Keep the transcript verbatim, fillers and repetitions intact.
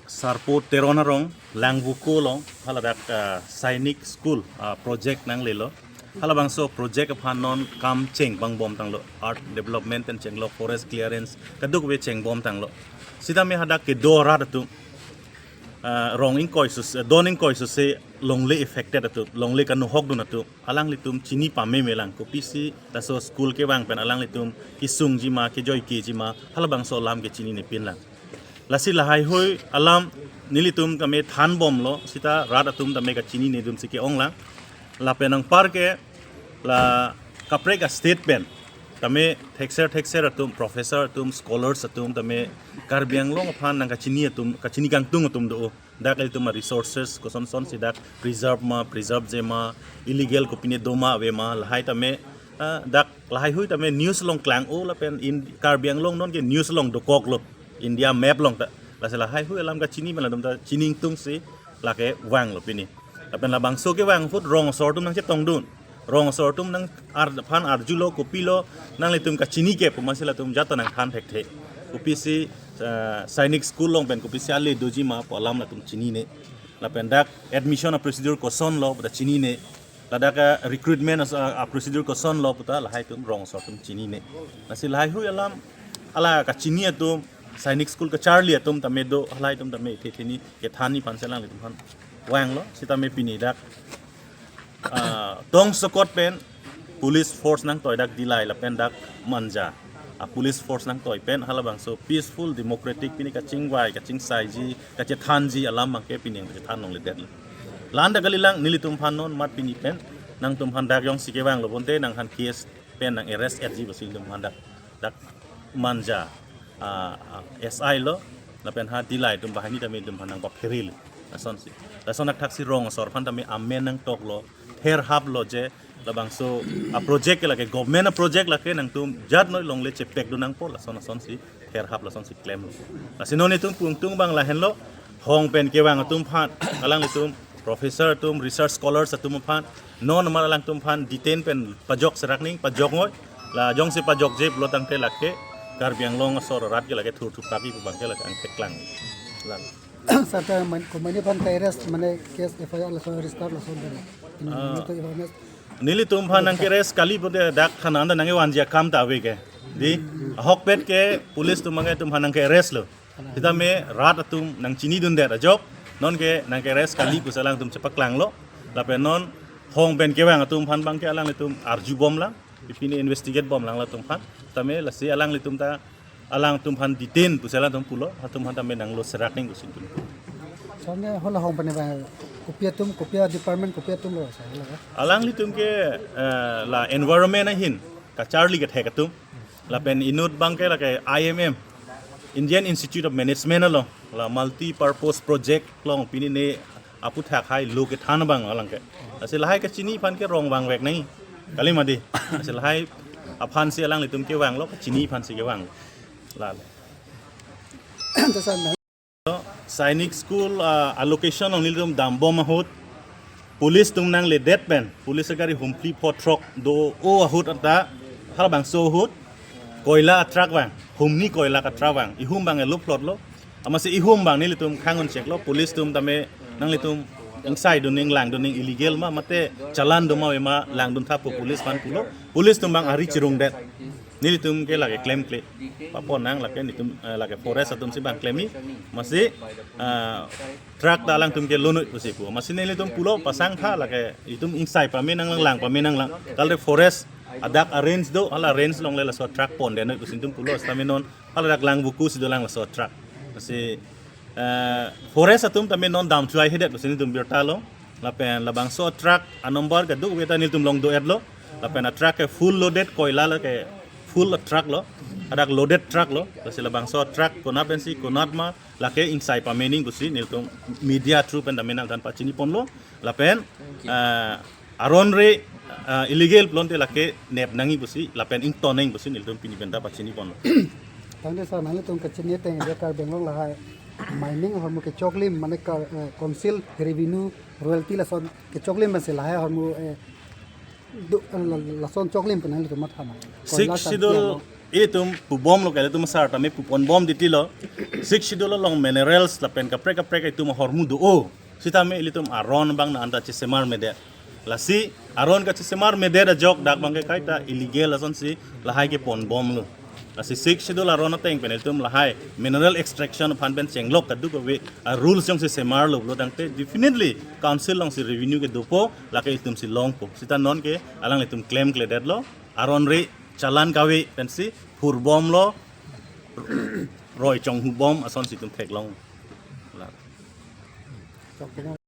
Sarpo Teron arong Langvoku along haladak, ah, Sainik School, ah, project nanglelo. Halabangso project aphan non kam chengbom tanglo, earth development pen chenglo, forest clearance kadokave chengbom tanglo. Sitame hadak kedo arat atum, ah, rong ingkoi suse, don ingkoi suse longle affected atum, longle kanohokdun atum, alanglitum chini pamemelang, kopisi laso school kevang pen alanglitum kesungji ma, kejoikeji ma, halabangso alam ke chininepinlang. Lasi lahaihui alam nelitum tame thanbomlo, sita rat atum tame kachininedunsi ke-onglang. Lapen anparke la kaprek a-state pen tame thekser thekser atum, professor atum, scholars atum tame Karbi Anglong aphan nangkachini atum, kachini kangtung atum do. Dak ilitum a-resources kosonson si dak preserve ma, preserve-je ma, illegal kopine doma ave ma, lahai tame, ah, dak lahaihui tame news along klang-o lapen in Karbi Anglong nonke news along dokoklo, India map along ta. Lasi lahaihui alam kachini pen latum ta chini ingtungsi lake vanglo pini. Lapen labangso kevang ahut rong asor atum nangchetongdun. Rong asor atum nang ar-, phan arjulo, kopilo, nanglitum kachinike pu amatsi latum jat ta nangthan thekthe. Kopisi, eh, Sainik School along pen kopisi ale doji ma pu alam latum chinine. Lapen dak admission a-procedure kosonlo puta chinine. Ladak a-recruitment as-, a-, a-procedure kosonlo puta lahai atum rong asor atum chinine. Lasi lahaihui alam, hala kachini atum, Sainik School kacharli atum tame do, halahai atum tame ithi thini kethanji aphansi alanglitum aphan vanglo, sitame pini dak, ah, Tongsokot pen police force nangtoi dak Dillai lapen dak Manja a-police force nangtoi pen halabangso peaceful democratic pini kachingvai, kachingsaiji, kachethanji alam abangke pini kachethan longledetlo. La-an ta kalilang, nelitum aphan non mat pini pen nangtum aphan dak jongsi kevanglo bonte nangphan case pen nang-arrest-etji pusi nelitum aphan dak, dak Manja, ah, ah, S I lo, lapen ha Dillai atum banghini tame nelitum aphan nangpapherilo. Lasonsi. Lason athaksi rong asor aphan tame amen nangtoklo, therhaplo je labangso a-project ke lake, government a-project lake, nangtum jat noi longle chepekdun nangpo, lason lasonsi therhap, lasonsi klemlo. Lasi non itum pungtung abang lahenlo, hong pen kevang atum aphan, alanglitum professor atum, research scholars atum aphan, non amat alangtum aphan detain pen pajok serak ning, pajok ngoi, la jongsi pajokje pulo tangte lake Karbi Anglong asor arat ke lake thurthup kaki pu abangke lake angthek klang. Lang. Sir, ta man, komatne aphan ka-arrest, mane case F I R lason register lason dena. Ini Ah. Itu information. Nelitum aphan nangke-arrest kali pulote dak thana anta nangkevanji akam ta ave ke. Di, ahokpet ke police atum abangke nelitum aphan nangke-arrest lo. Sitame rat atum nangchinidundet ajok, nonke nangke-arrest kali pusi alangtum chepaklanglo. Lapen non hong pen kevang atum aphan abangke alanglitum arjubomlang, pipini investigate bomlang latum aphan. Tame lasi alanglitum ta, alangtum aphan detain pusi alangtum pulo, latum aphan tame nanglo serak ning pusi nelitum. Sone hala hong pen ba kopi atum, kopi a-department, kopi atum lo, sir, hala ka? Alanglitum ke, eh, la environment ahin kacharli kethek atum. Lapen inut abangke lake I M M, Indian Institute of Management along, la multi-purpose project along pini ne aputhak hai lo kethan abang alangke. Lasi lahai kachini aphan ke rong vangvek nai. Kali mati. Lasi lahai aphansi alanglitum kevanglo, kachini aphansi kevanglo. Lalo. Anta sir, Sainik School, ah, a-location along nelitum dambom ahut police atum nangledet pen, police agari humphli phli throk do-o ahut anta halabangso ahut koila a-truck vang, humni koila a-truck vang, ihum abang elup plot lo, amatsi ihum abang nelitum khang-un cheklo, police atum tame nanglitum ingsaidun ning, langdun ning, illegal ma mate challan doma ave ma langdun tha pu police aphan pulo, police atum abang ari chirungdet. Nelitum ke lake klemkle. Papo nang lake nelitum, eh, lake forest atumsi abang klemji. Amatsi, eh, truck ta alangtum ke lonoi pusi pu. Amatsi nelitum pulo pasang tha lake itum ingsai pame nanglang, lang pame nanglang. Kalite forest adak a-range do, hala range along le laso truck pondet noi pusi nelitum pulo, sitame non haladak Langvoku si dolang laso truck. Amatsi, eh, forest atum tame non damthuai hedet pusi nelitum birta lo. Lapen labangso truck a-number kadokave ta nelitum long do-etlo. Lapen a-truck ke full loaded, koila lake full a-truck lo. Hadak loaded truck lo. Lasi labangso truck konat pensi konat ma lake ingsai pame nang pusi nelitum media through pen tame nangthan pachini ponlo. Lapen, ah, aron re, ah, illegal pulote lake nep nangji pusi, lapen ington nangji pusi nelitum pini pen ta pachini ponlo. Tangte sir, nanglitum kachini ateng je Karbi Anglong lahai mining ahormu kechoklim, mane ka, eh, council revenue, royalty lason kechoklim pensi lahai ahormu, eh, do, eh, la-, lason choklim pen nanglitum matha ma? Sixth Koila Schedule, Karbi Anglong. itum pubomlo ke, itum sar tame pupon bom titilo. Sixth Schedule along minerals lapen kaprek kaprek itum ahormu do-o. Sitame ilitum aron abang na anta chesemar medet. Lasi aron kachesemar medet ajok dak abangke kaita illegal asonsi lahai kepon bomlo. Lasi Sixth Schedule aron ateng pen itum lahai mineral extraction aphan pen chenglok kadokave a rules jongsi semarlo pulo tangte definitely council alongsi revenue ke dopo, lake itumsi longpo. Sita nonke alanglitum klemkledetlo, aron re challan kave pensi phur bomlo, roi chonghu bom asonsi itum theklong. La.